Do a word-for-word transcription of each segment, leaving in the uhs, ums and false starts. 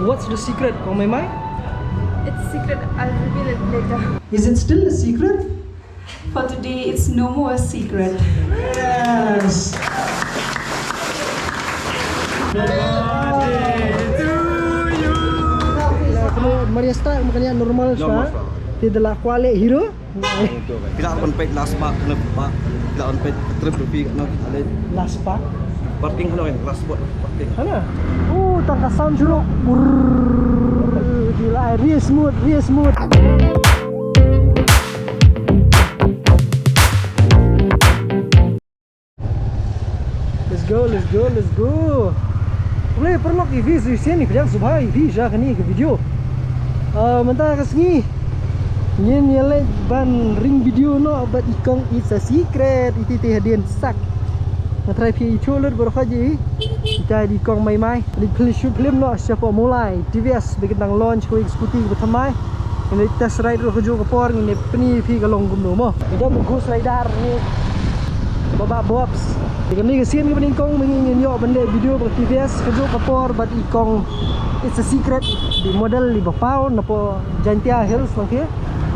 What's the secret, Kong Maimai? It's secret, I'll reveal it later. Is it still a secret? For today, it's no more a secret. Yes. Maria Starr, makanya normal sha. Tidak lah kuat leh hero. Phi lah ban peit last park, kane park. Phi lah ban peit trip tu phi kane, ale. Last park? Parking, hano, last spot parking. Hana? Oh, tang ka sound shuruh. Brrrr. Gila, real smooth, real smooth. Let's go, let's go, let's go. Khublei paralok ïa phi shisien, ïa phi dang sngewbha ïa phi sha kane ka video. Ah, mynta ka sngi ngin ïa leit ban ring video noh bad i kong It's a Secret, iti te hadien sak. Nga trai phi ithuh lut baroh khaji. Ita i kong Maimai. Leit phi shoot film noh shapoh Mawlai, T V S ba kin dang launch kawei ka scooty kaba thymmai. Ngin ïa test ride ruh kajuh ka por, ngin ïa pyni ïa phi ka long kumno mo. Ïa dang ba Ghost Rider ne Baba Bobs. Ïa kane ka sien kaba nyngkong ba ngin ïoh ban leh video bad T V S kajuh ka por bad i kong It's a Secret, i model iba paw napoh Jaintia Hills nangta.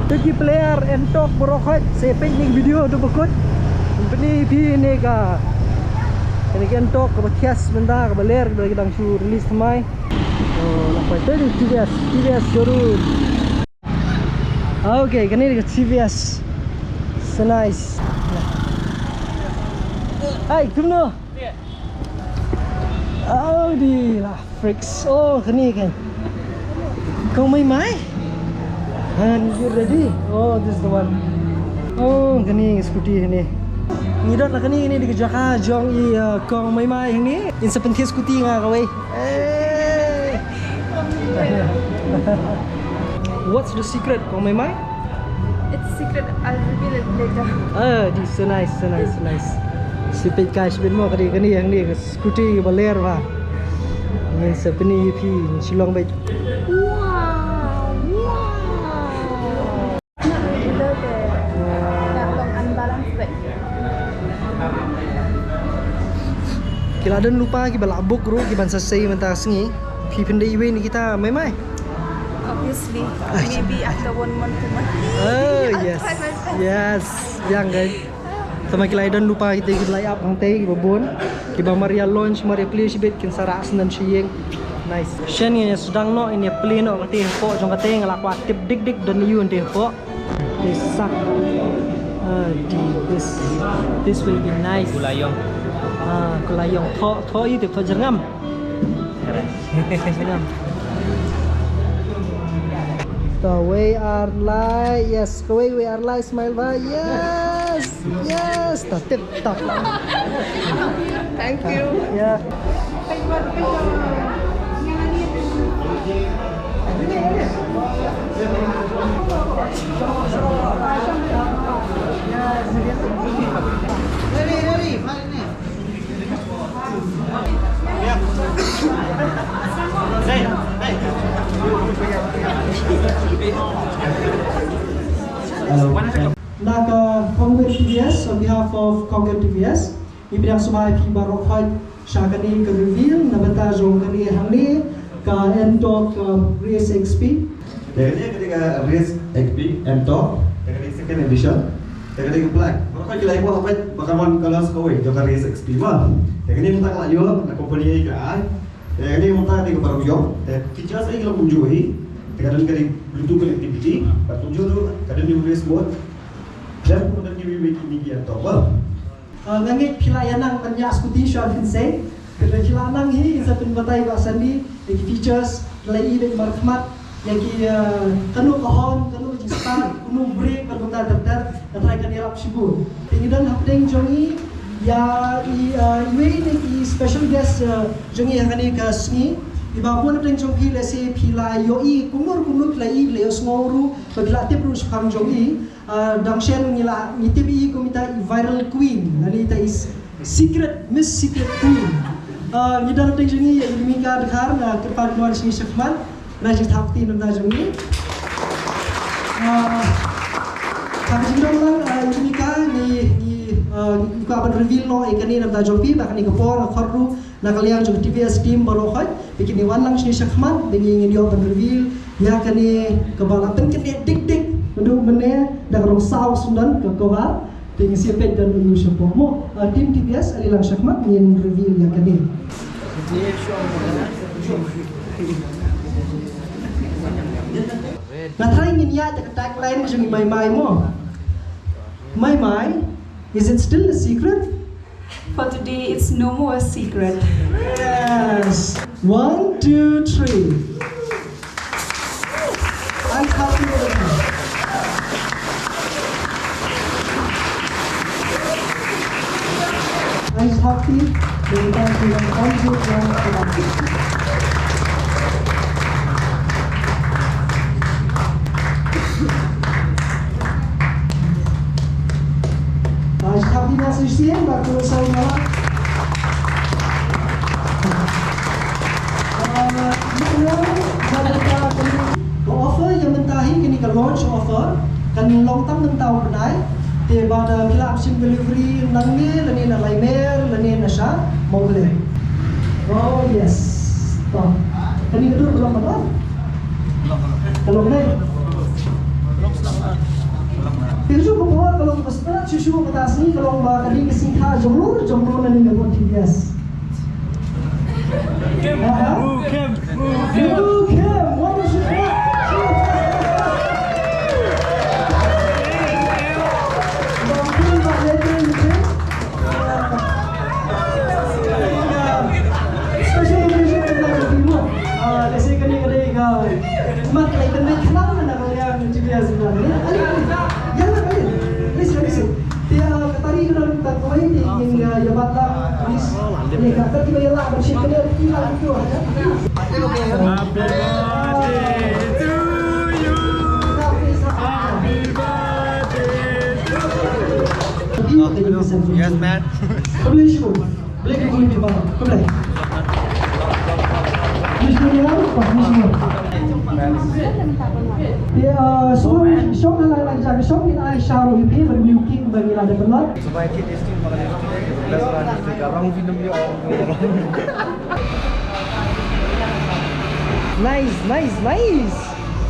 Te ki player Entok baroh khoit, sa peit ïa kane ka video haduh ba kut. Ngin pyni ïa phi kane ka, kane ka Entok kaba thiah mynta, kaba ler, kaba ki dang shu release thymmai. Oh, la poi te T V S, T V S showroom. Okay, kane ka T V S. So nice. Hai, kumno? Oh, di lah, freaks. Oh, kane kan. Kong Maimai? And you ready? Oh, this is the one. Oh, kane scooty kane. Ngi don ha kane, kane dei ka jaka jong i, uh, Kong Maimai hangne. Ngin sa pynthie scooty nga kawei. Eh. What's the secret, Kong Maimai? It's secret, I'll reveal it later. Ah, di, so nice, so nice, so nice. Sa peit ka shibit mo, ka dei kane, kane ka scooty ba ler ba. Ngin sa pyni ïa phi, ngin shu long beit. Wow, wow. Ki la don lypa kiba la book ruh kiban sa sei mynta ka sngi. Phi pyndait iwei na kita, Maimai? Obviously, maybe after one month, two months. Oh, yes. Yes, biang kan. Tangba ki la don lypa kita, ki la ap hangta kiba bun. Kiba mar ïa launch, mar ïa plie shibit, kin sa rah snem shi ïing. Nice. Shen ngin ïa sdang noh, ngin ïa plie noh kata hapoh jong kata, nga la kwah tip dik dik don aiu hangta hapoh. This suck. Ah, di, this, this will be nice. Kulayong. Ah, kulayong. Thoh, thoh ïa tip thoh jyrngam. Jyrngam. Kawei ar lai, yes, kawei, kawei ar lai, smile bha, yes, yes, ta tip top. Thank you. Yeah. Hello. Na ka Conquer T V S, on behalf of Conquer T V S, ngi pdiang sngewbha ïa phi baroh khoit sha kane ka reveal na bynta jong kane hangne ka Entok, uh, Race X P. Te kane ka dei ka Race X P Entok, te ka dei second edition, te ka dei ka black. Baroh khoit ki la ïoh ba ka mon colors kawei jong ka Race X P ma. Te kane mynta ka la ïoh na company ka ai. Te kane mynta ka dei ka baroh ïoh. Te features ai ki long kumjuh hi. Te ka don ka dei Bluetooth connectivity, bad kumjuh ruh ka don ka race mode. Te ka don ka dei ka Entok ba. Ah, nga ngeit phi la ïa nang ban ïa scooty shuwa phin sei. Phi la nang hi, sa pynbatai Bah Sandy ïa ki features, phi la i beit markhmat ïa ki, ah, kano ka horn, kano ka jingstart, kano brake, bad kumta ter ter, nga tharai kan ïarap shibun. Te ngi don hapdeng jong ngi ïa i, ah, iwei na ki special guest, ah, jong ngi ha kane ka sngi. Iba bun hapdeng jong phi lehse phi la ïohi kumno kumno, phi la i, phi la ïohsngew ruh, bad phi la tip ruh shaphang jong i. Ah, dang shen ngi la, ngi tip i kum ita i viral queen, lane ita i s-, secret, Miss Secret Queen. Ah, ngi don hapdeng jong ngi ïa i Mika Dkhar, nga kyrpad ban wan sha ngi shakhmat, na jingthap kti na bynta jong ngi. Ah, ha ka jingdon lang, ah, i Mika, ngi, ngi, ah, ngi kwah ban reveal noh ïa kane na bynta jong phi, ba kane ka por, ka khot ruh, Na ka liang jong ka T V S team baroh khoit, ba kin wan lang shane shakhmat, ba ngin ïoh ban reveal ïa kane kaba la pynkynmaw dik dik, mynta mynne da ka rong saw sngewdon ka cover, te ngin sa peit don u shapoh mo. Ah, team T V S, ale lang shakhmat, ngin reveal ïa kane. Nga try ngin ïa da ka tagline jong i Mai Mai mo. Mai Mai, is it still a secret? For today, it's no more a secret. Yes. One, two, three. Ais Happy with a Ais Happy, the entire team, one, two, one, two. Ais Happy na shisien, ba ku sa mala. Ah, ka offer ïa mynta hi, kane ka launch offer, kan long tang mynta u bnai, te ba da phi lah shim delivery nangne, lane na Laimer, lane na sha Mawle. Oh yes. To. Kane ka dur ka long ba don. Ka long ne. Te shu ka por ka long ba start shu shu ka ta sngi ka long ba ka dei ka sngi kha jong lur jong lur na ne ka bor T V S. Aha. Move, Kim, move, Kim. Move, Kim. What is it? Special occasion ka dei ka, ah, lehse kane ka dei ka mat ka dei ka dei khnang na ka liang G P S na ne. Ali, ali. Ïa la, ali. Please, please. Te, ah, ka tari ka dang tang kawei te ngin, ah, ïa bat la, please. Te ka tari ba ïa la, ba shi kane ki la ki tu, ha. Happy birthday to you. Happy birthday to you. Yes, man. Khublei shibun. Khublei, khublei, khublei. Khublei shibun ïa u, khublei shibun. Ïa, uh, so, shong halai lai jang, shong ngin ai sha ruh ïa phi, ban ïa u king, ban ïa la dep ban lat. Nice, nice, nice.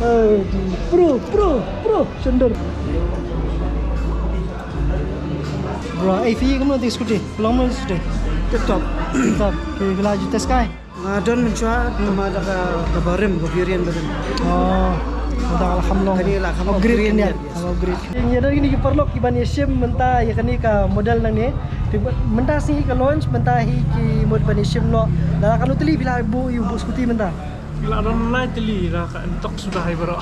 Eh, pro, pro, pro, shondor. Bro, eh, phi kumno te scooty? Long mo scooty? Tip top. Tip top. Ke kala ju test kai? Nga don mynshuwa, tama da ka, ka barim, ka variant barim. Oh, da la kham long. Kane la kham long, upgrade variant kane. Kham upgrade. Ïa don kine ki paralok kiban ïa shim mynta ïa kane ka model nangne. Te mynta sngi ka launch, mynta hi ki mut ban ïa shim noh. Da la katno tylli phi la buh ïa u buh scooty mynta? Phi la don lai tylli, la ka entok suda hi baroh.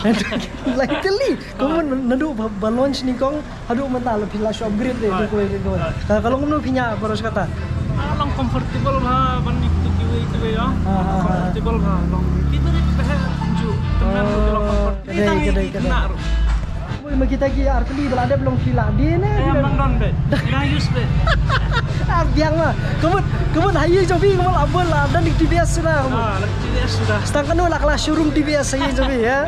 Lai tylli. Kumno naduh ba, ba launch nyngkong haduh mynta la phi la shu upgrade de, ah, tu kawei, tu kawei. Ah. Ka, ka long kumno phi ñiah baroh shi katta? Ah, long comfortable bha, ban iktu kiwei kiwei, ah. Ah, ah, ah. Comfortable bha, long. Ki beri pehe ju, tenang, oh, long comfortable. Kadei, kadei, kadei. Oi, ma kita ki artylli ba la dep long phi la die ne? Eh, phi la bang don be. Nga use be. Ah, biang ma. Ka mut, ka mut ha ïing jong phi, ka mut la bun la don T V S suda. Ah, la T V S suda. Tang kano la ka la showroom T V S ha ïing jong phi, ha?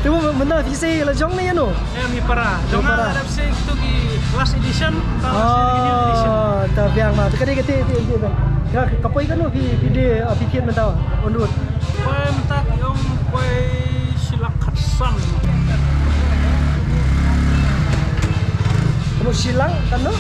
Te mynta phi sei la jong ne ïano? Em, hi para. Jong nga la dep sei tu ki last edition, ta la sei ki new edition. Oh, ta biang ma. Te ka dei ka te, te, te, te. Ka, ka poi kano phi, phi die, ah, phi thied mynta, on road? Poi mynta ki ong poi shilak khatsan. Kano shilak kano?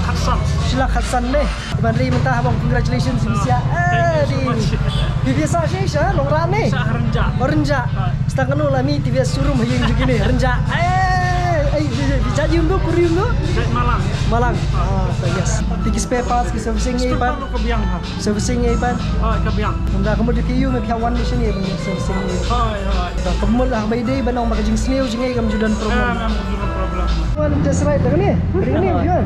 Khatsan. Shilak khatsan ne. Te ban ri mynta ha bong congratulations, oh, Misia. Thank you so much. Eh, di. Phi, phi sa shi sha, long ran ne? Sa Rynjah. Oh, Rynjah. Ah. Tang kano la mih T V S showroom ha ïing jong kine, Rynjah. Eh, eh, phi, phi jait ïing do, kur ïing do? Jait Malang. Malang. Ah, yes. Phi ki spare parts, ki servicing, spare part ka biang ha. Servicing ei ban. Hooid, ka biang. Ynda ka mut phi ïoh me phi wan mission ei ban servicing ei. Hooid, hooid. Ka mut la bai dei ban ong ba ka jingsniew jingei kam ju don problem. Em, em, ju don problem. Wan test ride da kane. Ring ni, wan.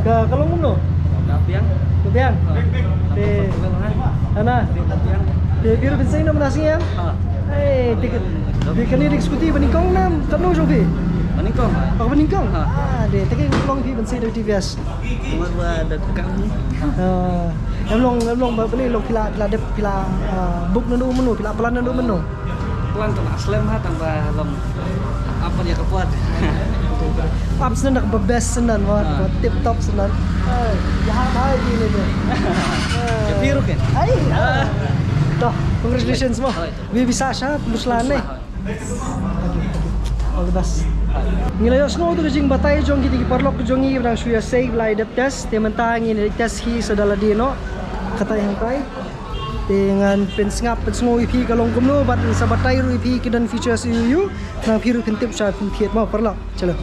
Ka, ka long kumno? Ka biang. Ka biang. Te. Ana. Te biang. Te biang phin sei na mana sing em? Ha. Ei, te ka, te kane dei scooty ba nyngkong ne katno jong phi? Ba nyngkong. Oh, ba nyngkong. Ha. Ah, dei te ka long phi ban sei da T V S. Kumar ba da kam. Ah, em long, em long ba pynlong phi la, phi la dep, phi la, ah, book naduh mynno, phi la plan naduh mynno? Wan tang slem ha tang ba long. Apa dia ka puat? Am snan dak ba best snan, wa, Ah. ba tip top snan. Ai, ya ha bai di ni. Ya biru kan? Ai. Ah. Toh, congratulations mo. Oh, itu. Bi bisa sha plus lan ni. Plus lan. All the best. Ngi la ïohsngew tu ka jingbatai jong ki, ki paralok jong ngi ba dang shu ïa sei ba la dep test. Te mynta ngin ïa test hi sa da lade noh. Kata hangtai. Te ngan pynsngap pynsngew ïa phi ka long kumno bad sa batai ruh ïa phi ki don features ïa u. Nang phi ruh pyntip sha phi thied mo paralok. Chalo.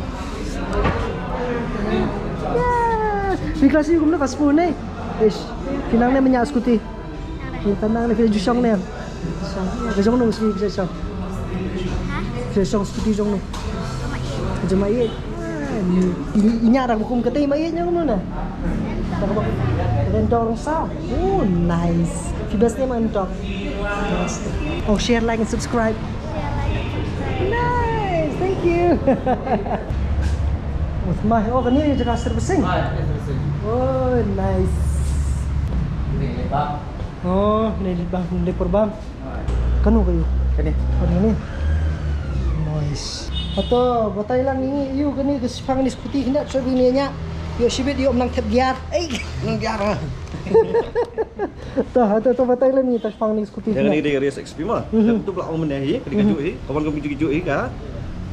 Yes. Phi class ïa kumno ka spu ne? Ish. Phi nang ne mynta scooty. Phi nang ne phi ju shong ne. Ka jong no scooty ka jong. Ka jong scooty jong no. Jong ma ïeit. Ini ini ada hukum kata ma ïeit nyong no na. Rentor sa. Oh nice. Phi best ne ma rentor. Oh share, like and subscribe. Nice. Thank you. Oh my. Oh kani jaka servicing. Oh nice. Oh, ni di bang, di perbang. Kano kayu? Kani. Kani ni. Nice. Ato batai lang ini yu kani ka sipang ni scooty kena cobi ni nya. Yu sibit yu menang tep gear. Eh, menang gear. Toh, ato to batai lang ni ta sipang ni scooty. Yang ni di race X P mah. Mhm. Yang tu belak orang meneh hi, kadi kaju hi, kawan kamu kaju hi ka.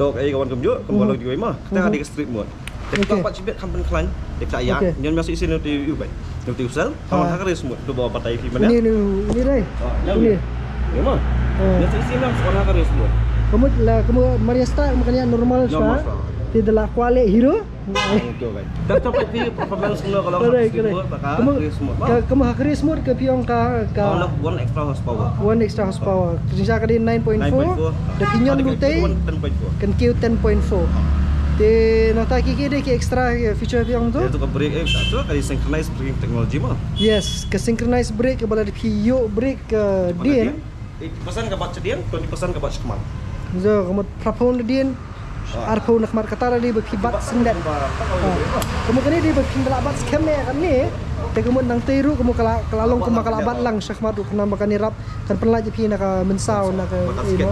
Tok ai kawan kamu, kamu balong juga mah. Kita ada street mode. Te ka bat chibet kham pynkhlaiñ. Te ka ïa. Ngan message ïa u te u bai. U te u sel. Kawan ha ka race mode. Tu bawa batai phi mana? Ni ni ni dai. Ni. Ni mah. Message ïa u kawan ha ka race mode. Kamu la kamu Maria Star kamu kan ïa normal sha. Te da la kwale hero. Te tu bai phi performance kena kalau ha ka race mode. Kamu ha ka race mode ke phi ong ka ka. One extra horsepower. One extra horsepower. Kini sa ka di nine point four. Da phi ñion lu te. Kan kiew ten point four. Te nangta ki ki de ki extra ki feature phi ong tu? Itu ka brake eh, tu ka di synchronized braking technology mah. Yes, ka synchronized brake ba la da phi ïoh brake ka dien. Eighty percent ka bat chadien, twenty percent ka bat chakmat. Zo ka mut prapon dien. Arphew na khmat kata la dei ba phi bat syndet. Kamu kane dei ba phi la bat skhem ne kane. Te kamu nang te ruh kamu ka la long kamu ka la bat lang shakhmat ruh khnang ba kane rap. Kan pynlait ïa phi na ka mynsaw na ka ino.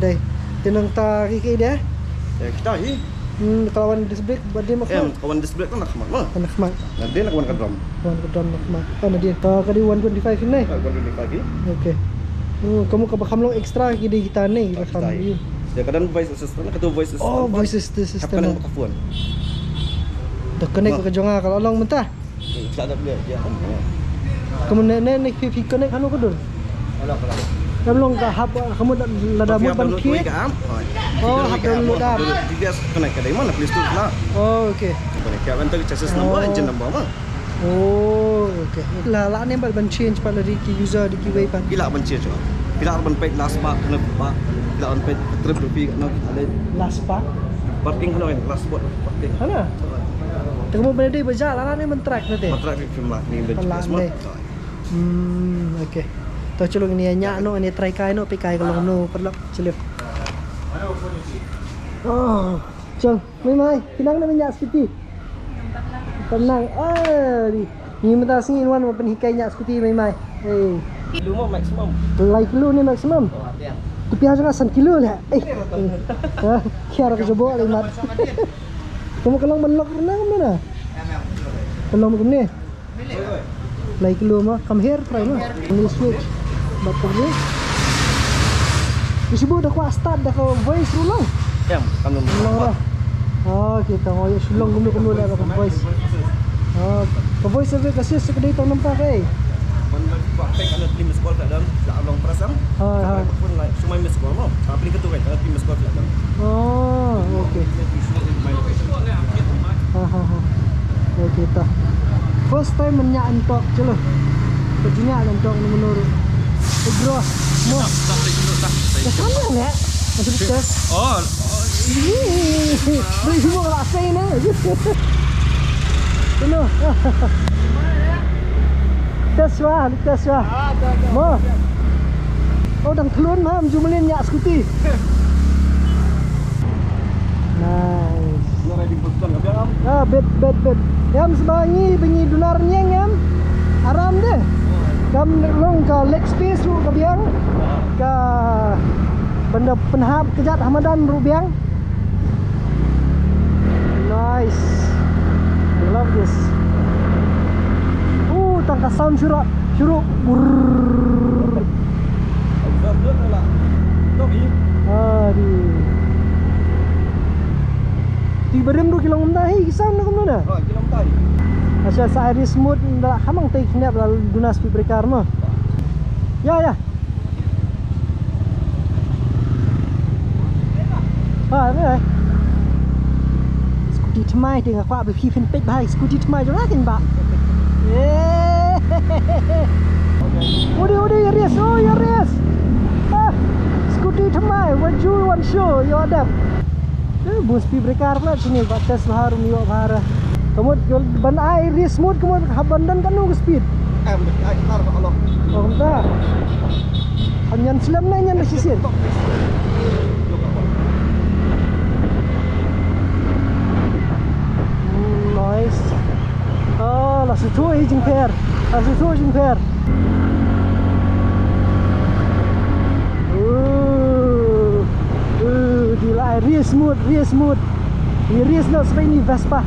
Dei. Te nangta ki ki dei. Ya kita hi. Hmm, ka la wan disc brake ba dei ma khmat. Em, ka wan disc brake na khmat ma. Na khmat. Na dei na ka wan ka drum. Wan ka drum na khmat. Oh, na dei. Ka dei one twenty-five ne. One twenty-five hi. Okay. Hmm, kamu ka ba kham long extra ki dei kita ne, ka kham. Ya ka don voice assistant, ka tu voice assistant. Oh, voice assistant. Hap ka nang ka phone. Da connect ka jong ka la long mynta. Kamu ne ne ne phi phi connect hanu ka dur. Kam long ka hap kamu lada mut ban ki. Oh hap download app. T V S connect ka dei mana Play Store na. Oh okay. Connect ka ban tu chassis number, engine number ma. Oh okay. La la ne ban change pat la di ki user di ki wei pat. Phi lah ban change. Phi lah ban peit last park na park. Phi lah ban peit trip rupi na. Last park. Parking hanu last spot parking. Hana. Te kamu benda dei ba ja la ne ban track na te. Ban track. Pynlait ne. Hmm, okay. To chalo ngin ïa ñiah noh, ngin ïa try kai noh, phi kai ka long noh, paralok, chalo. Oh, chang, mai mai, phi nang ne ban ñiah scooty. Phi nang, ah, di. Ngi mynta sngi wan ban pynhikai ñiah scooty mai mai. Eh. Kilo mo maximum. Lai kilo ne maximum. Tu pia jong nga san kilo leh. Eh. Ha, kiar ka jabo leh mat. Kamu ka long ban lock rnang ne na? Ka long kumne. Lai kilo ma, kam her try ma. Ni switch. Bat kam ni. Isi bu da kwah start da ka voice ruh long. Em, kam long. Long dah. Ah, kita mau ya sulong kumno kumno da ka voice. Ah, ka voice survey ka sis ka dei tang nampak eh. Ban ba kwah pek ana three miss call ka dam, la long prasam. Ah, ah. Pun lai, sumai miss call mo. Tapi ka tu kan, ana three miss call ka dam. Oh, okay. Ha ha ha. Okay ta. First time men ñiah entok, chalo. Ka jingñiah entok ni menurut. Bro, mo. Dah sama ya? Masih di test. Oh. Ih, beri semua lah saya ni. Penuh. Test wah, test wah. Mo. Oh, dang thlun ma, mju mlien ñiah scooty. Nice. Ah, bet, bet, bet. Em sba ngi, ba ngi dunar ñieng em. Aram de. Kam long ka leg space ruh ka biang. Ka Ynda pynhap kjat ha madan ruh biang. Nice. I love this. Uh, tang ka sound shuh ruh. Shuh ruh. Brrrr. Exhaust tu lah. Top i. Aduh. Ti barim ruh ki long mynta hi, ki sound na kumno na? Oh, ki long mynta hi. Asha sa Iris mode da hamang te ki nep la duna speed breaker mo. Ya, ya. Ah, re. Scooty thymmai te nga kwah ba phi phin peit bha scooty thymmai jong nga kin ba. Eh. Udi, udi, Yaris, oh, Yaris. Ah, scooty thymmai, wan ju, wan shu, ïa dep. Eh, bun speed breaker pula sini, ba test bha, rum ïoh bha ra. Ka mut, ban ai race mode, ka mut, hap ban don kano ka speed. Em, ai tar ba Allah. Oh, kumta. Hap nyan slem ne nyan da shisien. Mm, nice. Ah, la shu thuh i jingpher. La shu thuh i jingpher. Uh, uh, di lai, race mode, race mode. Ni race noh sbai ni Vespa.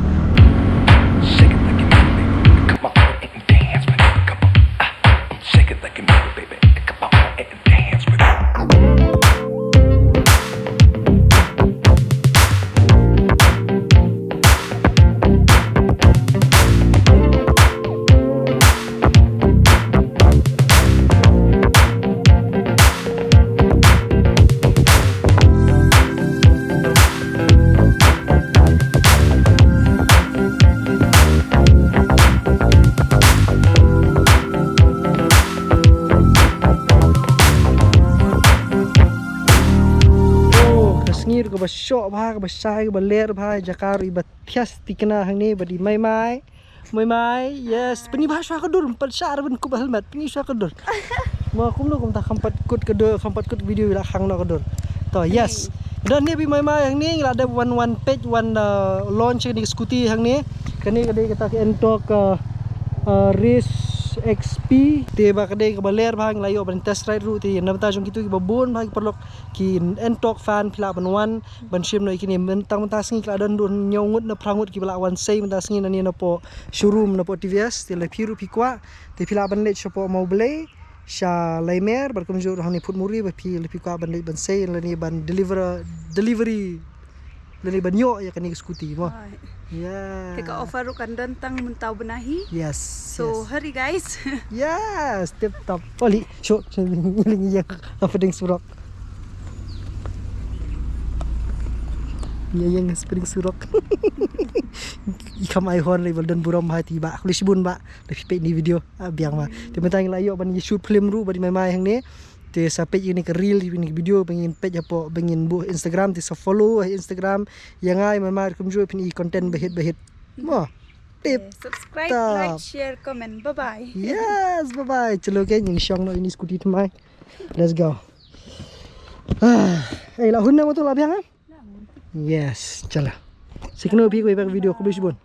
Shake it like you mean it, baby. Come on and dance with it. Come on. Ah, shake it like you mean it, baby. Come on and dance with it. Oh, ka sngi ruh kaba shoh bha, kaba shai, kaba ler bha, jaka ruh iba thias tikna hangne bad i Mai Mai. Mai Mai, yes. Pyni bha shuwa ka dur, ym pat shah ruh ban kup helmet, pyni shuwa ka dur. Mo kumno kumta kham pat kut ka dur, kham pat kut video la khang noh ka dur. To, yes. Don ne bad i Mai Mai hangne, ngi la dep wan, wan peit, wan, uh, launch kane ka scooty hangne. Kane ka dei kata ka Ntorq, uh, uh, Race X P. Te ba ka dei kaba ler bha, ngi la ïoh ban test ride ruh, te na bynta jong kito kiba bun bha ki paralok ki Ntorq fan, phi lah ban wan ban shim noh ïa kine. Mynta, mynta sngi ki la don, don hynñiew ngut ne phra ngut kiba la wan sei mynta sngi nangne napoh showroom napoh T V S. Te lada phi ruh phi kwah te phi lah ban leit shapoh Mawblei, sha Laimer bad kumjuh ruh hangne Phutmuri, ba phi, lada phi kwah ban leit ban sei lane ban deliver, delivery lane ban ïoh ïa kane ka scooty mo. Hooid. Yeah. Te ka offer ruh kan don tang mynta u bnai hi. Yes. So, yes, hurry guys. Yes, tip top. Oli, shu, shu, ling ïa ka pdeng surok. Ïa, ïa nga spring surok. I kham ai hon lei bal don burom bha te ba. Khublei shibun ba. Lada phi peit ïa kane ka video. Ah, biang ba. Te mynta ngi la ïoh ban ïa shoot film ruh bad i Mai Mai hangne. Te sa peit ïa kane ka reel, ïa kane ka video ba ngin peit hapoh, ba ngin buh Instagram, te sa follow ha Instagram ïa nga, i Mai Mai ruh kumjuh, phin i content ba hit ba hit. Mo. Tip. Okay, subscribe, top, like, share, comment. Bye bye. Yes, bye bye. Chalo, okay, ngin shong noh ïa kane ka scooty thymmai. Let's go. Ah, eh, la hun na mo to la biang, eh? Yes, chalo. Sa ïakynduh bad phi ha kawei pat ka video, khublei shibun.